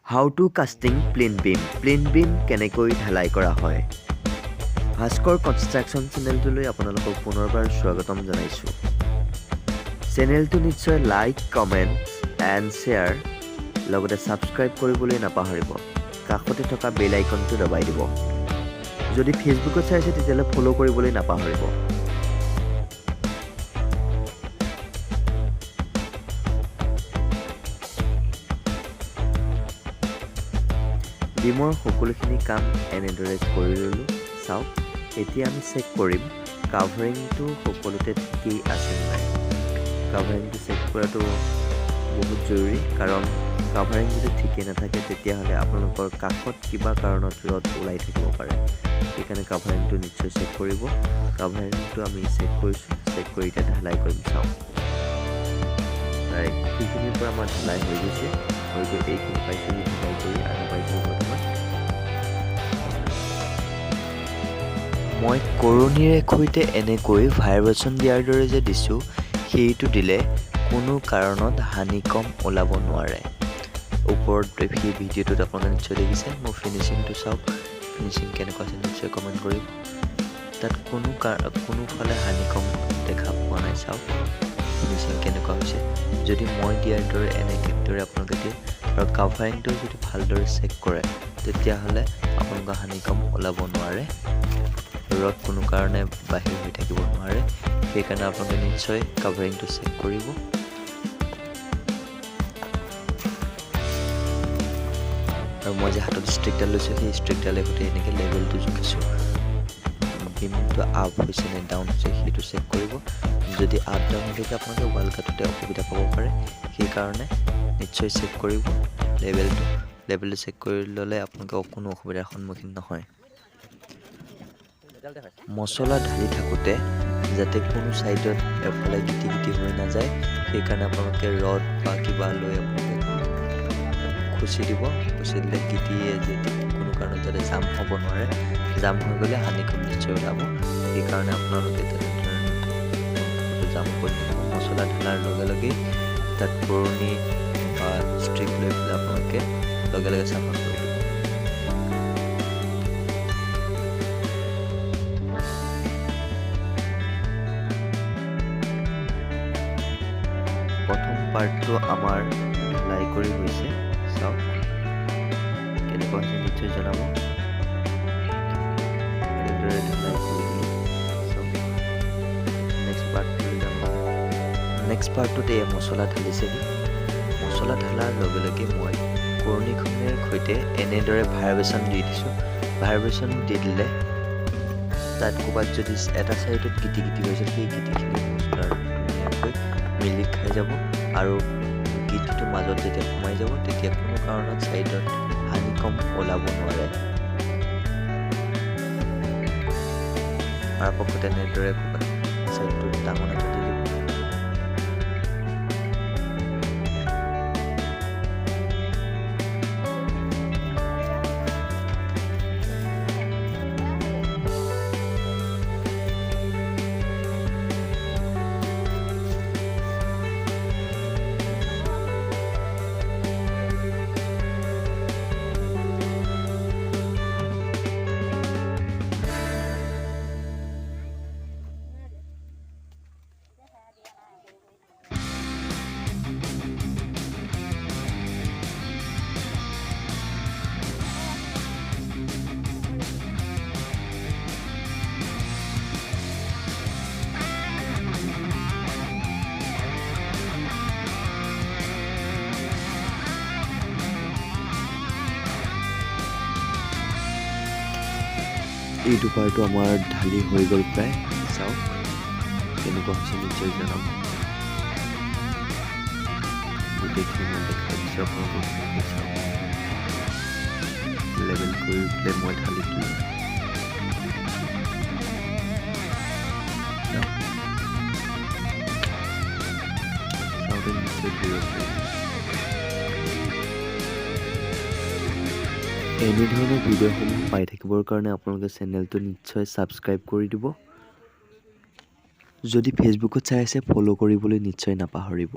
How to casting plinth beam. Plinth beam কেনেকৈ ঢালাই কৰা হয়। ভাস্কৰ কনষ্ট্ৰাকশ্যন চেনেলটোলৈ আপোনালোকক পুনৰবাৰ স্বাগতম জনাইছোঁ। চেনেলটো নিশ্চয় লাইক, কমেণ্ট এণ্ড শ্বেয়াৰ, লগতে ছাবস্ক্ৰাইব কৰিবলৈ নাপাহৰিব। কাষতে থকা বেল আইকনটো দবাই দিব। যদি ফেচবুকত চাইছে, তেতিয়াহ'লে ফ'ল' কৰিবলৈ নাপাহৰিব। বিমৰ সকলোখিনি কাম এনেদৰে কৰি ল'লোঁ, চাওক। এতিয়া আমি চেক কৰিম কাভাৰিংটো সকলোতে ঠিকেই আছে নাই। কাভাৰিংটো চেক কৰাটো বহুত জৰুৰী, কাৰণ কাভাৰিং যদি ঠিকেই নাথাকে, তেতিয়াহ'লে আপোনালোকৰ কাষত কিবা কাৰণত ৰড ওলাই থাকিব পাৰে। সেইকাৰণে কাভাৰিংটো নিশ্চয় চেক কৰিব। কাভাৰিংটো আমি চেক কৰিছোঁ। চেক কৰি এতিয়া ঢালাই কৰিম, চাওক। সেইখিনিৰ পৰা আমাৰ ঢালাই হৈ গৈছে। হৈ গৈ এইখিনি পাইছোঁহি, ঢালাই কৰি আধা পাইছোঁ বৰ্তমান। মই কৰণীৰে সৈতে এনেকৈ ভাইব্ৰেশ্যন দিয়াৰ দৰে যে দিছোঁ, সেইটো দিলে কোনো কাৰণত হানিকম ওলাব নোৱাৰে। ওপৰত সেই ভিডিঅ'টোত আপোনালোকে নিশ্চয় দেখিছে। মোৰ ফিনিচিংটো চাওক। ফিনিচিং কেনেকুৱা আছে নিশ্চয় কমেণ্ট কৰিব। তাত কোনোফালে হানিকম দেখা পোৱা নাই। চাওক ফিনিচিং কেনেকুৱা হৈছে। যদি মই দিয়াৰ দৰে এনেদৰে আপোনালোকে দিয়ে আৰু কাভাৰিংটো যদি ভালদৰে চেক কৰে, তেতিয়াহ'লে আপোনালোকৰ হানিকম ওলাব নোৱাৰে, ৰড কোনো কাৰণে বাহিৰ হৈ থাকিব নোৱাৰে। সেইকাৰণে আপোনালোকে নিশ্চয় কাভাৰিংটো চেক কৰিব। আৰু মই যে হাতত ষ্ট্ৰিকডাল লৈছোঁ, সেই ষ্ট্ৰিকডালে সৈতে এনেকৈ লেভেলটো জুখিছোঁ। বিমটো আপ হৈছে নে ডাউন হৈছে, সেইটো চেক কৰিব। যদি আপ ডাউন হৈ থাকে, আপোনালোকে ৱাল কাটোতে অসুবিধা পাব পাৰে। সেইকাৰণে নিশ্চয় চেক কৰিব লেভেলটো। লেভেলটো চেক কৰি ল'লে আপোনালোকে কোনো অসুবিধাৰ সন্মুখীন নহয়। মছলা ঢালি থাকোঁতে যাতে কোনো ছাইডত এফালে গিটি গিটি হৈ নাযায়, সেইকাৰণে আপোনালোকে ৰড বা কিবা লৈ আপোনালোকে খুচি দিব। খুচি দিলে গিটিয়ে যদি কোনো কাৰণত যাতে জাম হ'ব নোৱাৰে। জাম হৈ গ'লে হানিকম নিশ্চয় ওলাব। সেইকাৰণে আপোনালোকে তেনেধৰণে জাম কৰি নিদিব। মছলা ঢালাৰ লগে লগেই তাত পুৰণি বা ষ্ট্ৰিপ লৈ পেলাই আপোনালোকে লগে লগে চাফা কৰি দিব। প্ৰথম পাৰ্টটো আমাৰ ঢালাই কৰি হৈছে। চাওক কেনেকুৱা হৈছে, নিশ্চয় জনাব। এনেদৰে ঢালাই কৰি দিলোঁ, চাওক। নেক্সট পাৰ্টটোলৈ যাম। নেক্সট পাৰ্টটোত এই মছলা ঢালিছেহি। মছলা ঢালাৰ লগে লগে মই কৰণীখনেৰ সৈতে এনেদৰে ভাইব্ৰেশ্যন দি দিছোঁ। ভাইব্ৰেশ্যন দি দিলে তাত ক'ৰবাত যদি এটা চাইডত গিটি গিটি হৈছে, সেই গিটিখিনি মছলাৰ ধুনীয়াকৈ মিলি খাই যাব আৰু গিটিটো মাজত যেতিয়া সোমাই যাব, তেতিয়া কোনো কাৰণত চাইডত হানিকম ওলাব নোৱাৰে। পৰাপক্ষত এনেদৰে ক'ৰবাত চাইডটোত ডাঙৰ এটা দি দিব। এইটো পাৰ্টো আমাৰ ঢালি হৈ গ'ল প্ৰায়। চাওক কেনেকুৱা হৈছে, নিশ্চয় জনাব। গোটেইখিনি মই দেখাই দিছোঁ আপোনালোকক। চাওক, লেভেল কৰি পেলাই মই ঢালি দিলোঁ। চাওক, চাওঁতে নিশ্চয় ধৰিব পাৰিছে। এনেধৰণৰ ভিডিঅ'সমূহ পাই থাকিবৰ কাৰণে আপোনালোকে চেনেলটো নিশ্চয় ছাবস্ক্ৰাইব কৰি দিব। যদি ফেচবুকত চাই আছে, ফ'ল' কৰিবলৈ নিশ্চয় নাপাহৰিব।